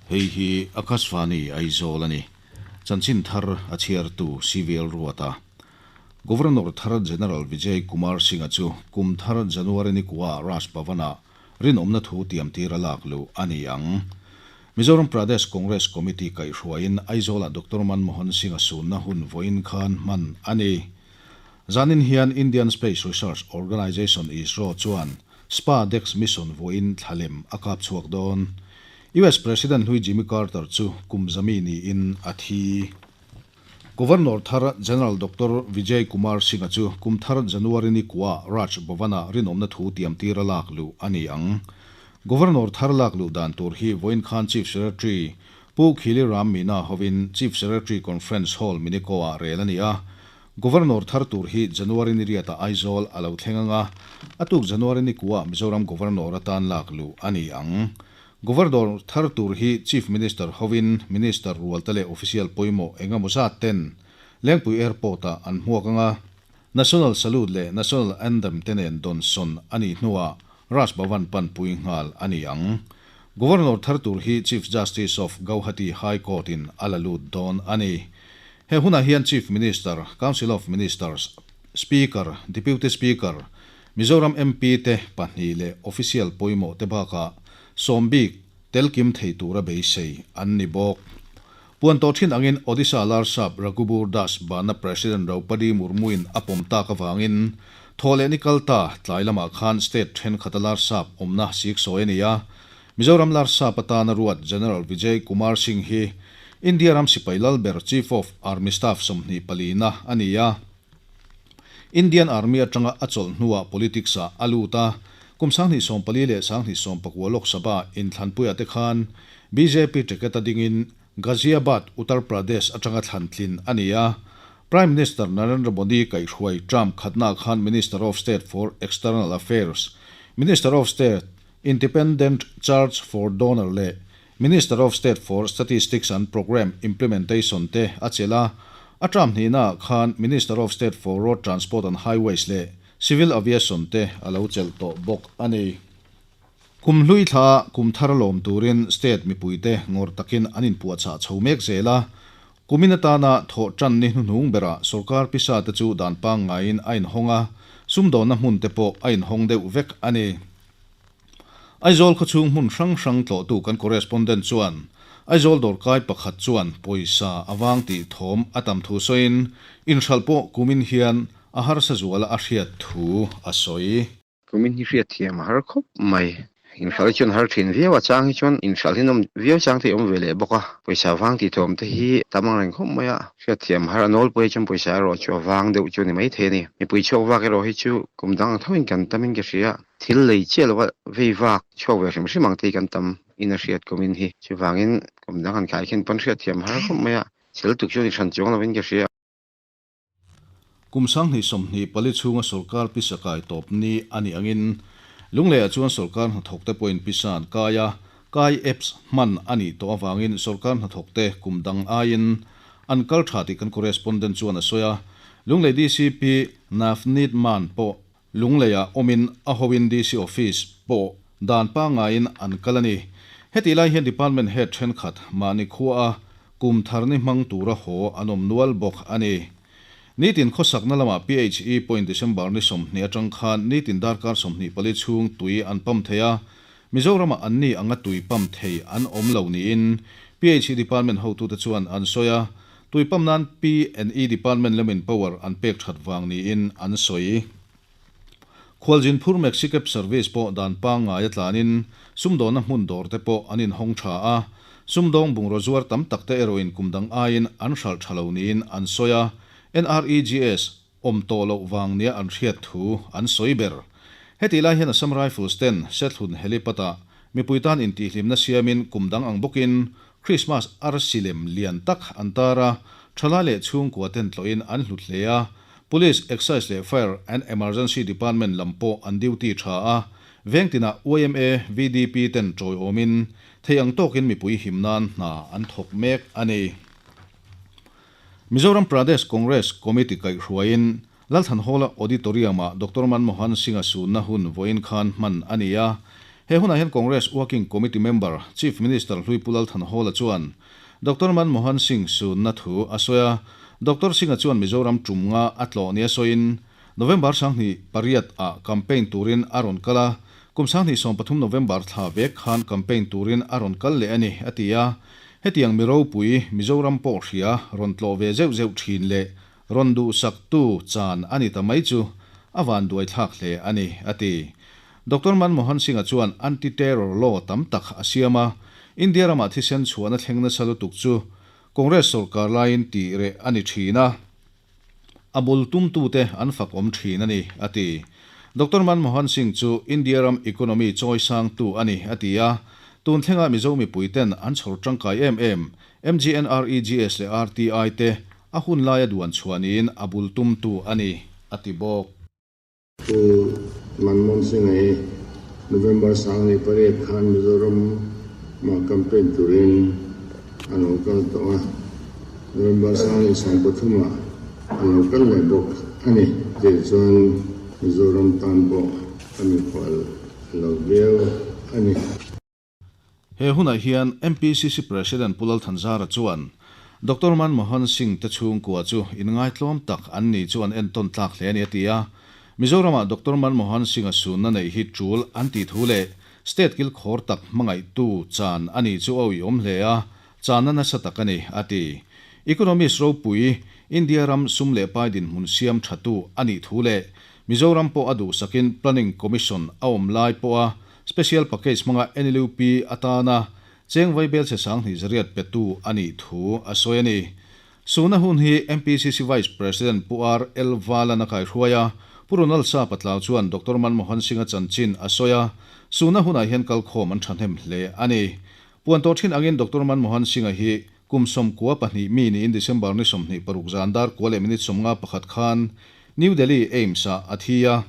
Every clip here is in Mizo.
Hei hi Akashvani Aizawl a ni. Chanchin thar a chhiartu CVL Ruata. Governor thar General Vijay Kumar Singh-a chu kum thar January ni kua Raj Bhavan-ah rinawmna thu tiamtir a lak luh a ni ang. Mizoram Pradesh Congress Committee kaihhruaiin Aizawlah Doctor Manmohan Singh-a sunna hun vawiin khan hman a ni. Zanin hian Indian Space Research Organisation, ISRO, chuan SpaDex mission vawiin thlalem a kap chhuak dawn. US President hlui Jimmy Carter chu kum zami niin a thi. Governor thar General Doctor Vijay Kumar Singh-a chu kum thar January ni kua Raj Bhavan-ah rinawmna thu tiamtir a lak luh a ni ang. Governor thar lak luh dan tur hi vawiin khan Chief Secretary Pu Khili Ram Meena hovin Chief Secretary Conference Hall Miniko-ah rel a ni a. Governor thar tur hi January ni riatah Aizawl a lo thleng ang a, a tuk January ni kuah Mizoram Governor atan lak luh a ni ang. Governor thar tur hi Chief Minister hovin Minister rualte leh official pawimawh eng emaw zat ten Lengpui Airport-ah an hmuak ang a, National Salute leh National Anthem te nen dawnsawn a nih hnuah Raj Bhavan panpui nghal a ni ang. Governor thar tur hi Chief Justice of Gauhati High Court-in a la lut dawn a ni. He hunah hian Chief Minister, Council of Ministers, Speaker, Deputy Speaker, Mizoram MP te pahnih leh official pawimawh te bakah sawmbik tel kim thei tura beisei an ni bawk. Puan tawh thin angin Odisha Larsap Raghubur Das bana President Draupadi Murmu-in a pawm tak avangin thawhleh ni kal ta tlai lamah khan state thenkhat a Larsap awmna siksawi a ni a. Mizoram Larsap atana ruat General Vijay Kumar Singh hi India ram sipai lalber Chief of Army Staff 24 na a ni a. Indian Army atanga a chawlh hnuah politics-ah a lut a, kum 2014 leh 2019 Lok Sabha inthlanpuiah te khan bjp ticket a dingin Ghaziabad, Uttar Pradesh atanga thlan tlin a ni a. Prime Minister Narendra Modi kaihhruai term khatnaah khan Minister of State for External Affairs, Minister of State, Independent Charge for Donor leh Minister of State for Statistics and Programme Implementation te a chelh a, a term hnihnaah khan Minister of State for Road Transport and Highways leh Civil Aviation te a lo chelh tawh bawk a ni. Kum hlui thla kum thar lawm turin state mipuite ngawrh takin an inpuahchah chho mek zel a, kumin atana thawh tan ni hnuhnung berah sorkar pisa te chu dan pangngaiin a inhawng a, sumdawnna hmun te pawh a inhawng deuh vek a ni. Aizawl khawchhung hmun hrang hrang tlawhtu kan correspondent chuan Aizawl dawrkai pakhat chuan pawisa a vang tih thawm a tam thu sawiin inhralh pawh kumin hian a harsa zuala a hriat thu a sawi. Kumin hi hriatthiam a har khawp mai. Inhralh hi chuan har thin viau a, chang hi chuan inhralh hi nawm viau chang te hi awm ve leh bawk a. Pawisa vang tih thawm te hi tam ang reng khawp mai a, hriatthiam har a nawlpui ah chuan pawisa erawh chu a vang deuh chu a ni maithei a ni. Mipui chhuak vak erawh hi chu kum dang ang thoin kan tamin ka hria. Thil lei chiah lova vei vak chhuak ve hrim hrim ang te hi kan tam in a hriat kumin hi. Chuvangin kum dang han khai khin pawn hriatthiam har khawp mai a, thil tuk chu ni hran chuang lovin ka hria. Kum 2024 chhunga sorkar pisa kai tawp ni a nih angin Lungleiah chuan sorkar hnathawkte pawhin pisa an kai a, kai apps hman a nih tawh avangin sorkar hnathawkte kum dang aiin an kal tha tih kan correspondent chuan a sawi a. Lunglei DCP Navneet Mann pawh Lungleiah awmin a hoin DC office pawh dan pangaiin an kal a ni. Hetih lai hian department head thenkhat mahni khuaa kum tharni hmang tura haw an awm nual bawk a ni. Nitin khawsakna lamah PHE pawhin December ni 20 atang khan nitin darkar 24 chhung tui an pump thei a, Mizoramah anni anga tui pump thei an awm lo niin PHE department hotute chuan an sawi a, tui pump nan P and E department lamin power an pek that vang niin an sawi. Khualzin phur Maxi Cab service pawh dan pangngai a tlanin sumdawnna hmun dawr te pawh an inhawng tha a, sumdawng bungraw zuar tam tak te erawhin kum dang aiin an hralh tha lo niin an sawi a, NREGS awm tawh loh vang nia an hriat thu an sawi ber. Hetih lai hian Assam Rifles ten Sethlun helipad-ah mipui tan intihhlimna siamin kum dang ang bawkin Christmas arsi lem lian tak an tar a, thalai leh chhungkua ten tlawhin an hlut hle a, Police, Excise leh Fire and Emergency Department lam pawh an duty tha a, vengtinah yma, VDP ten tawiawmin thei ang tawkin mipui him nan hna an thawk mek a ni. Mizoram Pradesh Congress Committee kaihhruaiin Lalthanhawla Auditorium-ah Doctor Manmohan Singh-a sunna hun vawiin khan hman a ni a. He hunah hian Congress Working Committee member, Chief Minister hlui Pu Lal Thanhawla chuan Doctor Manmohan Singh sunna thu a sawi a. Doctor Singh-a chuan Mizoram tum nga a tlawh nia sawiin, November 28 ah campaign turin a rawn kal a, kum 2013 November thla vek khan campaign turin a rawn kal leh a ni, a ti a. Hetiang mi ropui, Mizoram pawh hria, rawn tlawh ve zeuh zeuh thin leh rawn duhsaktu chan a ni ta mai chu a vanduaithlak hle a ni, a ti. Doctor Manmohan Singh-a chuan anti-terror law tam tak a siam a, India ramah thisen chhuahna thleng nasa lutuk chu Congress sorkar laiin tih reh a ni thin a, a bul tumtute an fak awm thin a ni, a ti. Doctor Manmohan Singh chu India ram economy chawi sangtu a ni, a ti a. Tun thlenga Mizo mipuiten an chhawr tangkai em em MGNREGS leh RTI te a hun laia duan chhuah niin a bul tumtu a ni, a ti bawk. Pu Manmohan Singh-a hi November 28 khan Mizoram mah campaign turin a lo kal tawh a, November 23 ah a lo kal leh bawk a ni. Tih chuan Mizoram tan pawh a mikhual lo viau a ni. He hunah hian MPCC President Pu Lal Thanzara chuan Doctor Manmohan Singh te chhungkua chu inngaitlawm tak an ni chu an entawn tlak hle a ni a ti a. Mizoramah Doctor Manmohan Singh-a sunna neih hi tul an tih thu leh state kilkhawr tak hmangaihtu chan a ni chu a uiawm hle a, channa nasa tak a ni a ti. Economist ropui, India ram sum leh pai dinhmun siam thatu a nih thu leh Mizoram pawh a duhsakin Planning Commission a awm lai pawha Special Package hmanga NLUP atana cheng vaibel chhe 20,800 petu a nih thu a sawi a ni. Suna hun hi MPCC Vice President Pu R. L. Valan a kaihruai a, Pu Ronald Sa Patlau chuan Doctor Manmohan Singh-a chanchin a sawi a, suna hunah hian kalkhawm an thahnem hle a ni. Puan tawh thin angin Doctor Manmohan Singh-a hi kum 92 mi niin December ni 26 zan dar kua leh minute 51 khan New Delhi AIIMS-ah a thi a.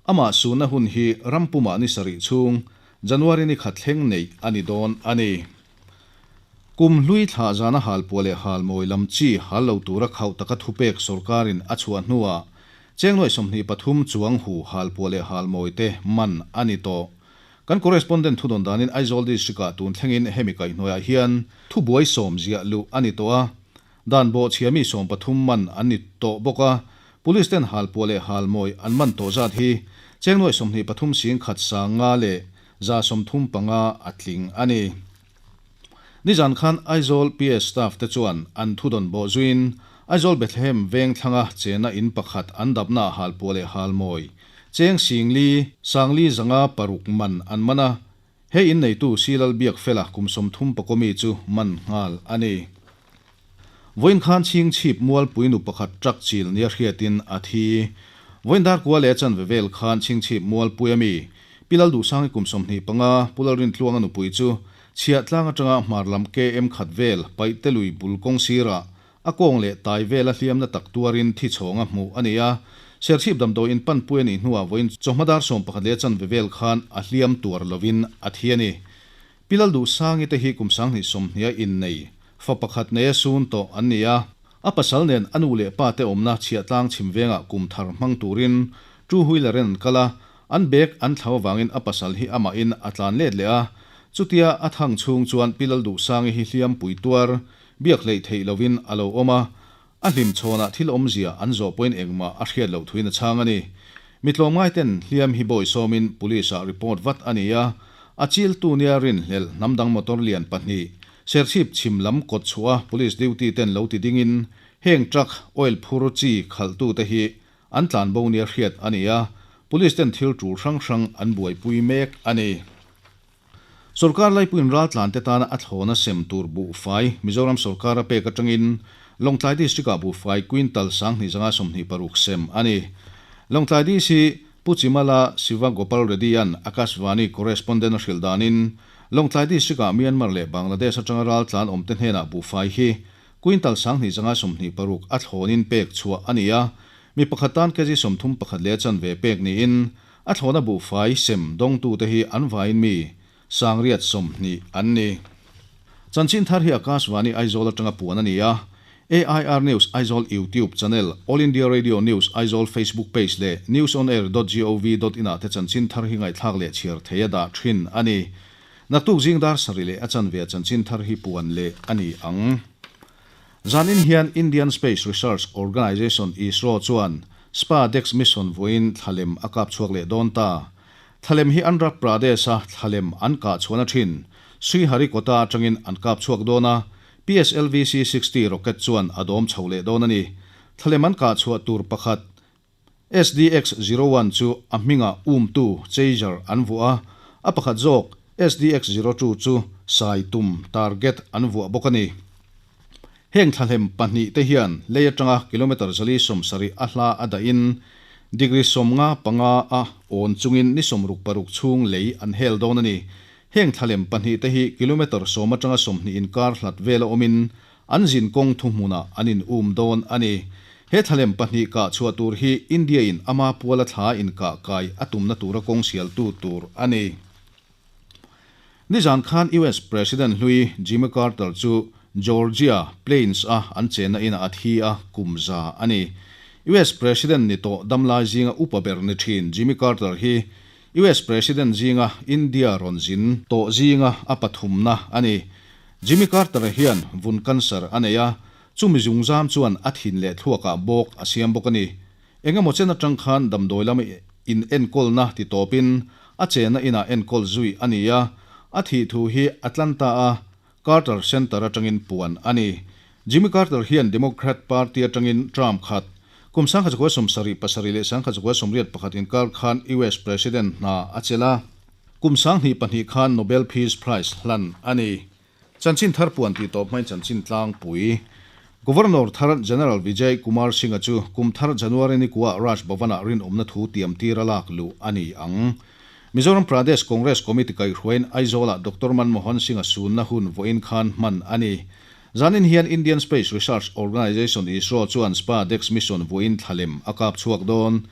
Amah suhna hun hi ram pumah ni sarih chhung January ni khat thleng neih a ni dawn a ni. Kum hlui thlah zana halpuah leh halmawi lam chi hal lo tura khauh taka thupek sorkarin a chhuah hnuah cheng nuai 23 chuang hu halpuah leh halmawi te man a ni tawh. Kan correspondent thudawn danin Aizawl District-ah tun thlengin hemi kaihhnuaiah hian thubuai sawm ziah luh a ni tawh a. Dan bawhchhia mi 13 man an ni tawh bawk a, Police ten halpuah leh halmawi an man tawh zat hi cheng nuai 23 sing khat sang nga leh 135 a tling a ni. Nizan khan Aizawl PS staff te chuan an thudawn bawh zuiin Aizawl Bethlehem veng thlanga chena in pakhat an dapnaah halpuah leh halmawi cheng singli sangli 506 man an man a, he in neitu Silal Biakfela kum 30 pakua mi chu man nghal a ni. Vawiin khan chhingchhip mualpui nu pakhat truck chil nia hriatin a thi. Vawiin dar kua leh chanve vel khan chhingchhip mualpui a mi Pi Lalduhsangi kum 25, Pu Lalrintluanga nupui chu chhiah tlang atanga hmar lam KM khat vel Paihte lui bul kawng sirah a kawng leh tai vela hliamna tak tuarin thi chhawnga hmuh a ni a. Serchhip damdawi in panpui a nih hnuah vawiin chawhma dar 11 leh chanve vel khan a hliam tuar lovin a thi a ni. Pi Lalduhsangi te hi kum 2020 a innei, fa pakhat nei a sun tawh an ni a. A pasal nen a nu leh pa te awmna chhiahtlang chhim vengah kum thar hmang turin two wheeler in an kal a, an bag an thlau avangin a pasal hi amahin a tlan let leh a. Chutia a thang chhung chuan Pi Lalduhsangi hi hliampui tuar, biak hleih theih lovin a lo awm a. A hlim chhawnah thil awmzia an zawh pawhin engmah a hriat loh thuin a chhang a ni. Mi tlawmngai ten hliam hi bawi sawmin Police ah report vat a ni a, a chiltu nia rinhlelh hnam dang motor lian pahnih Serchhip chhim lam kawt chhuah a Police duty ten lo ti dingin heng truck oil phur chi khalhtu te hi an tlanbo nia hriat a ni a, Police ten thil tul hrang hrang an buaipui mek a ni. Sorkar laipuiin raltlan te tana a thlawna sem tur buhfai Mizoram sorkar a pek atangin Lawngtlai District-ah buhfai quintal 2526 sem a ni. Lawngtlai DC Pu Chimala Siva Gopal Reddy-a'n Akashvani correspondent a hrilh danin Lawngtlai District-ah Myanmar leh Bangladesh atanga raltlan awmte hnenah buhfai hi quintal 2526 a thlawnin pek chhuah a ni a, mi pakhat tan kg 31 leh chanve pek niin A thlawhna buhfai sem dawngtute hi an vaiin mi 820 an ni. Chanchin thar hi Akashvani Aizawl atanga puan a ni a. AIR News Aizawl YouTube Channel, All India Radio News Aizawl Facebook Page leh newsonair.gov.in ah te chanchin thar hi ngaihthlak leh chhiar theia dah thin a ni. Naktuk zing dar sarih leh a chanve ah chanchin thar hi puan leh a ni ang. Zanin hian Indian Space Research Organisation, ISRO, chuan SpaDex mission vawiin thlalem a kap chhuak leh dawn ta. Thlalem hi Andhra Pradesh-a thlalem an kah chhuahna thin Sriharikota atangin an kap chhuak dawn a, PSLV C-60 rocket chuan a dawm chho leh dawn a ni. Thlalem an kah chhuah tur pakhat SDX-01 chu a hmingah umtu, chaser, an vuah a, a pakhat zawk SDX-02 chu sai tum, target, an vuah bawk a ni. Heng thlahlem pahnihte hian lei atanga kilometre 470 a hla a dahin degree 55 a awn chungin ni 66 chhung lei an hel dawn a ni. Heng thlahlem pahnihte hi kilometre 10 atanga 20 inkar hlat vela awmin An zin kawng thuhmunah an in um dawn a ni. He thlalem pahnih kah chhuah tur hi India in ama puala thla inkah kai a tumna tura kawng sialtu tur a ni. Nizan khan US President hlui Jimmy Carter chu Georgia Plains a an chenna inah a thi a, kum za a ni. US President ni tawh damlai zinga upa ber ni thin Jimmy Carter hi US President zinga India rawn zin tawh zinga a pathumna a ni. Jimmy Carter-a hian vun cancer a nei a, chumi zungzam chuan a thin leh thluakah bawk a siam bawk a ni. Eng emaw chen atang khan damdawi lama in enkawlna ti tawpin a chenna inah enkawl zui a ni a, a thih thu hi Atlanta-a Carter Center atangin puan a ni. Jimmy Carter hian Democrat Party atangin term khat, kum 1977 leh 1981 inkar khan US President hna a chelh a. Kum 2002 khan Nobel Peace Prize hlan a ni. Chanchin thar puan tih tawp hmain chanchin tlangpui. Governor thar General Vijay Kumar Singh-a chu kum thar January ni kuah Raj Bhavan-ah rinawmna thu tiam tir a lak luh a ni ang. Mizoram Pradesh Congress Committee kaihhruaiin Aizawl-ah Doctor Manmohan Singh-a sunna hun vawiin khan hman a ni. Zanin hian Indian Space Research Organisation, ISRO, chuan SpaDex mission vawiin thlalem a kap chhuak dawn.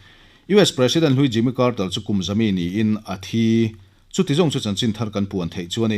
US President hlui Jimmy Carter chu kum zami niin a thi. Chuti zawng chu chanchin thar kan puan theih chu a ni.